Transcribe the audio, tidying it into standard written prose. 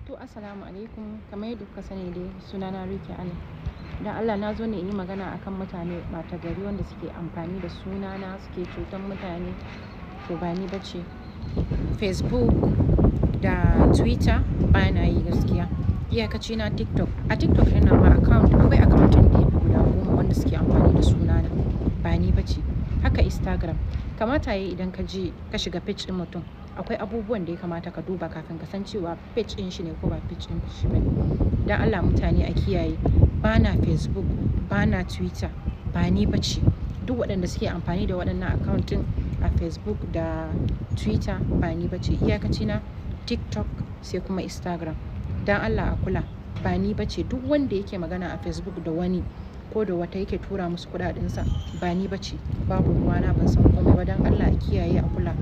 To, assalamu alaikum. Kamar yadda kuka sani dai, sunana Ruky Ali. Dan Allah na zo ne in yi magana akan mutane ɓata gari wanda suke amfani da sunana suke cutan mutane. To ba ni ba ce. Facebook da Twitter ba na yi gaskiya. Iyakaci na TikTok. A TikTok ɗin nan ma account, akwai account ɗin da yafi guda 10 wanda suke amfani da sunana. Ba ni ba ce. Haka Instagram. Kamata yayi idan ka je ka shiga page ɗin mutum, akwai abubuwan da ya kamata ka duba kafin ka san cewa page ɗin shi ne ko ba page ɗin shi ba ne. Dan Allah mutane a kiyaye. Ba na Facebook, ba na Twitter, ba ni ba ce. Duk waɗanda suke amfani da waɗannan account ɗin a Facebook da Twitter ba ni ba ce. Iyakaci na TikTok sai kuma Instagram. Dan Allah a kula. Ba ni ba ce. Duk wanda yake magana a Facebook da wani ko da wata yake tura musu kuɗaɗensa, ba ni ba ce. Babu ruwana, ban san komai ba. Dan Allah a kiyaye, a kula.